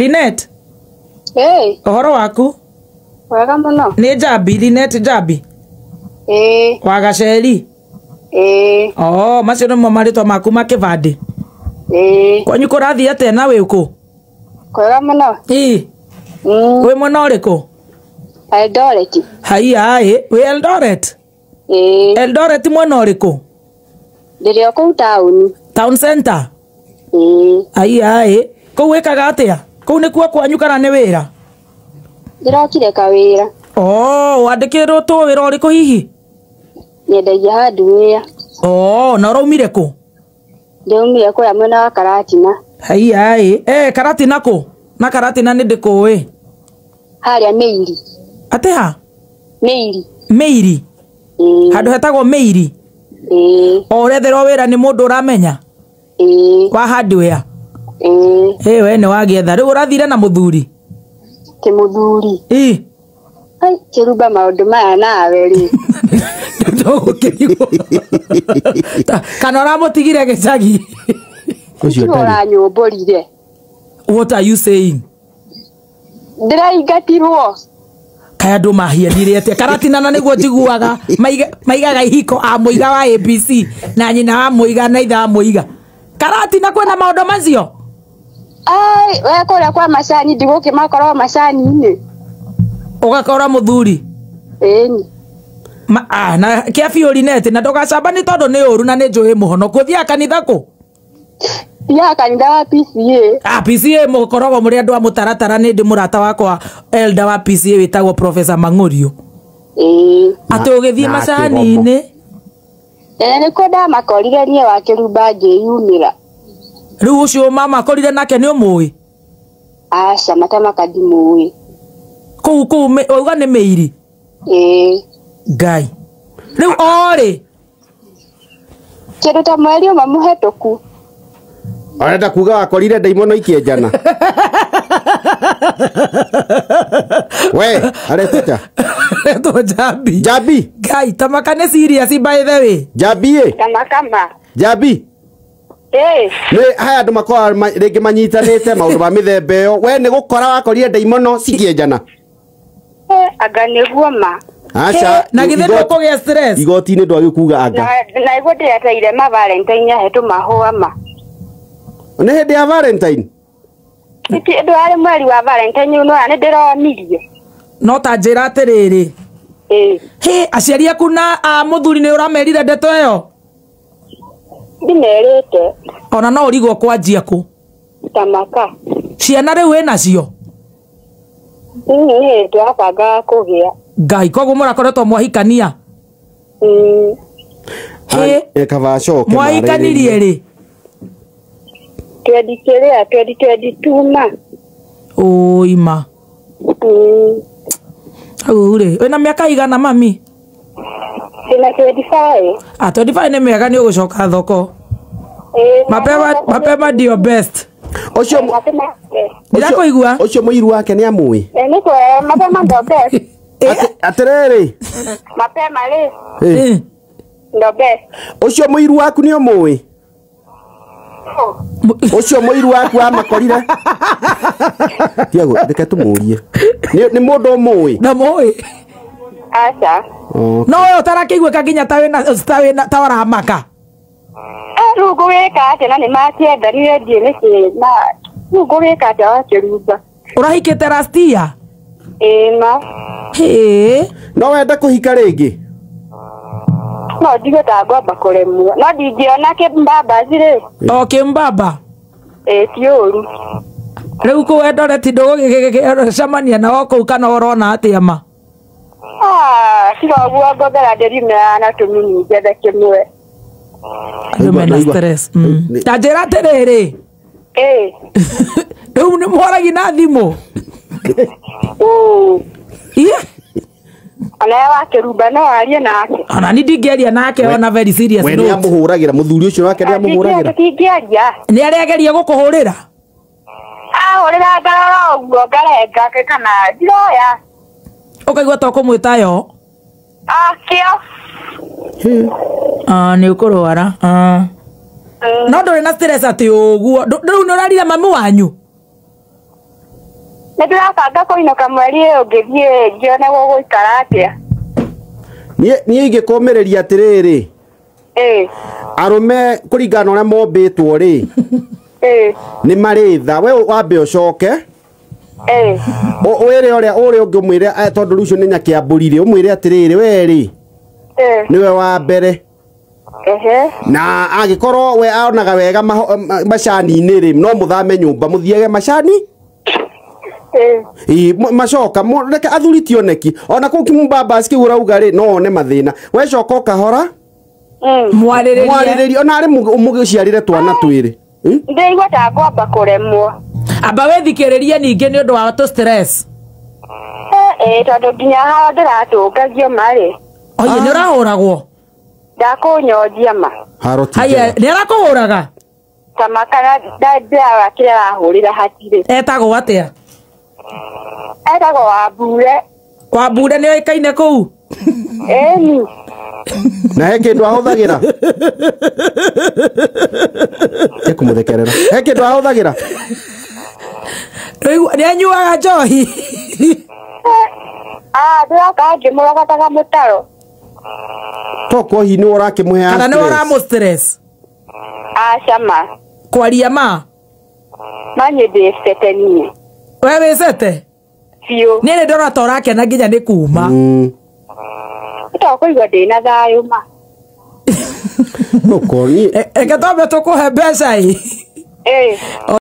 Linet. Hey. Ũhoro waku? Wega mũno. Nĩ Njambi, Linet Njambi. Ĩĩ. Wa Gaceri. Ĩĩ. Oh, macio nĩmo marĩtwa maku ma kĩbandĩ. Ĩĩ. Kwanyu kũrathiĩ atĩa na wĩ kũ? Kwega mũno. Ĩĩ. Wĩ mwena ũrĩkũ? Eldoret. Haiya ĩ, wĩ Eldoret? Ĩĩ. Eldoret mwena ũrĩkũ? Ndĩrĩ o kũu taũni. Town center? Ĩĩ. Haiya ĩ, kũu wĩkaga atĩa? Kũu nĩkuo kwanyu kana nĩ wĩra? Ndĩrokire kawĩra. Oh, wandĩkĩrwo tũ wĩra ũrĩkũ hihi? Nyendagia hardware. Oh, na ũraumire kũ? Ndĩraumire kũrĩa mwena wa Karatina. Haiya ĩ, eh, Karatina kũ? Na Karatina nĩ ndĩkũĩ. Harĩa Mĩiri. Atĩ ha? Mĩiri. Mĩiri? Ĩĩ. Handũ hetagwo Mĩiri? Ĩĩ. O ũretherwo wĩra nĩ mũndũ ũramenya? Ĩĩ. Wa hardware? Ĩĩ. Ĩ we nĩ wagĩetha. Rĩu ũrathire na mũthuri? Ti mũthuri. Ĩ. Ai, kĩrumba maũndũ maya nawe rĩ. Ndũgũkĩrigwo. Kana ũramũtigire gĩcagi? Ũcio ndarĩ. Ũranyũmbũrire. What are you saying? Ndĩraingatirwo. Kaĩ andũ mahianire atĩa? Karatina na nĩguo njiguaga maigaga ihiko a mũiga wa ABC na nyina wa mũiga na ithe wa mũiga. Karatina kwĩna maũndũ macio? Ai, we kũrĩa kwa macani ndigũkĩmakorwo macani-inĩ. Ũgakora mũthuri? Ĩni. Na kĩa biũ Linet, na ndũgacamba nĩ tondũ nĩ ũru na nĩ njũĩ mũhono. Ũthiaga kanitha kũ? Thiaga kanitha wa PCA. Ah, PCA mũkoragwo mũrĩ andũ a mũtaratara. Nĩ ndĩ mũrata wakwa elder wa PCA wĩtagwo Professor Mang'ũriũ. Ĩĩ. Atĩ ũgĩthiĩ Na macani-inĩ? Nĩkuo ndamakorire niĩ wa kĩrumba ngĩyumĩra. Rĩu ũcio mama akorire nake nĩ ũmũĩ? Aca, matamaka ndimũĩ. Kũu kũu wauga nĩ Mĩiri? Ĩĩ. Ngai. Rĩu orĩ? Kĩndũ ta mweri ũmwe mũhetũku. Arenda kuga wakorire ndaimono ikĩenjana. We, aretwo Aretwo Njambi. Njambi. Ngai, tamaka nĩ serious by the way. Njambi ĩ. Tamaka ma. Njambi. Ĩ. Nĩ haya andũ makoragwo rĩngĩ manyitanĩte maũndũ ma mĩthemba ĩyo. We nĩ gũkora wakorire ndaimono cikĩenjana. Anga nĩguo ma. Aca, Na githĩ ndũkũgĩa stress? Igoti-inĩ ndwagĩ kuga anga. Na iguo ndĩreteire ma Valentine ahe tũmahũa ma. Nĩ hĩndĩ ya Valentine? Ndwarĩ mweri wa Valentine no nĩ ndĩronirie. No ta njĩra atĩrĩrĩ. Ĩ. Hĩ, aciari aku na a mũthuri nĩ ũramerire ndeto ĩyo? Ndimerĩte. Ona no ũrigwo kwanjia kũ? Tamaka. Ciana rĩu wĩnacio? Nĩ tũrabangaga kũgĩa. Ngai, koguo mũrakoretwo mwahikania? Hĩ. Kaba acoke Mwahikanirie rĩ? 2022 ma. Ũi ma. Hau rĩ, wĩna mĩaka igana mami? Ndĩna 25. Ah, 25 nĩ mĩega nĩ ũgũcoka thoko. Mapema, mapema ndio best. Ũcio Ndĩrakũigua. Ũcio mũiru wake nĩ amũĩ? Nĩ kwega, mapema ndio best. Atĩrĩrĩ. Mapema rĩ. Ndio best. Ũcio mũiru waku nĩ ũmũĩ? Ũcio mũiru waku amakorire. Tiago, reke tũmũrie. Nĩ mũndũ ũmũĩ? Ndamũĩ. Aca. No we ũtarakĩiguĩka nginya ta wĩna ta ũramaka. Rĩu ngũgĩka atĩa na nĩ makĩendanire ndiĩ nĩkĩ na rĩu ngũgĩka atĩa wa kĩrumba? Ũrahikĩte last year? Ĩĩ ma. Hĩ. No wende kũhika rĩngĩ? No njigue ta ngwamba kũremwo. No ndingĩona kĩmbambaci rĩ. O kĩmbamba? Ĩĩ ti ũru. Rĩu kũu Eldoret ndũgũgĩcemania nao kũu kana ũrona atĩa ma? Ah, tiga ũguo ngongera ndĩrimea na tũmini njethe kĩmwe. Andũ mena stress. Ta njĩra atĩrĩrĩ. Ĩĩ. Rĩu nĩ mwaragia na thimũ? Iye. Ona we wa kĩrumba no arie nake. Ona ni ndingĩaria nake ona very serious We nĩ note. amũhũragĩra mũthuri ũcio wake nĩ amũhũragĩra. Ndingĩaria. Nĩ arĩageria gũkũhũrĩra? Ahũrĩra ngarora ũguo ngarenga kana ndiroya. Ũkaigua ta ũkũmwĩta yo? Akĩo. Ah, nĩ ũkũrwara. Ah. No ndũrĩ na stress atĩ ũguo. Rĩu nĩ ũrarire mami wanyu? Nĩ ndĩrabanga kũinũka mweri ũyũ ngĩthiĩ ngione gũgũikara atĩa. Niĩ ingĩkũmĩrĩria atĩrĩrĩ, arũme kũringana na ũrĩa mombĩtwo rĩ, nĩ marĩ tha. We wambe ũcoke wĩre ũrĩa ũrĩa ũngĩ ũmwĩre, tondũ rĩu ũcio nĩ nyakĩambũri rĩ, ũmwĩre atĩrĩrĩ, we rĩ nĩwe wa mbere. Na angĩkorwo we onaga wega macani-inĩ rĩ, no mũthame nyũmba mũthiage macani. Macoka reke athuri ti oneki ona kũu kimumbambas kĩu ũrauga rĩ, no one mathĩna. We coka ũkahora mwarĩrĩrie ona arĩ mũgĩciarĩre twana twĩrĩ. Ndĩraigua ta ngwamba kũremwo. Amba wĩthikĩrĩrie ningĩ nĩ ũndũ wa tũ stress. Tondũ nginya haha ndĩratũngagio marĩ. Oye, nĩ ũrahũragwo? Ndakũnyonjia ma. Haya, nĩ arakũhũraga? Kama kana ndĩrawa kĩrĩa arahũrĩra hatirĩ. Etagwo atĩa? Etagwo Wambure. Wambure nĩ oĩkaine kũu? Ĩni. Na he kĩndũ ahũthagĩra? Ekũmũthekerera. He kĩndũ ahũthagĩra? Nĩ anyuaga njohi? Ndĩroka ngĩmũrogotaga mũtaro. Tokorwo hihi nĩwe ũrakĩmũhe Kana nĩwe ũramũ stress? Aca ma. Kwaria ma? Ma niĩ ndĩcete niĩ. We wĩcete? Biũ. Niĩ nĩ ndĩrona ta ũrakena nginya nĩ kuma. Tokũigua ndĩna thayũ ma. Reke twambe tũkũhe mbeca ĩ.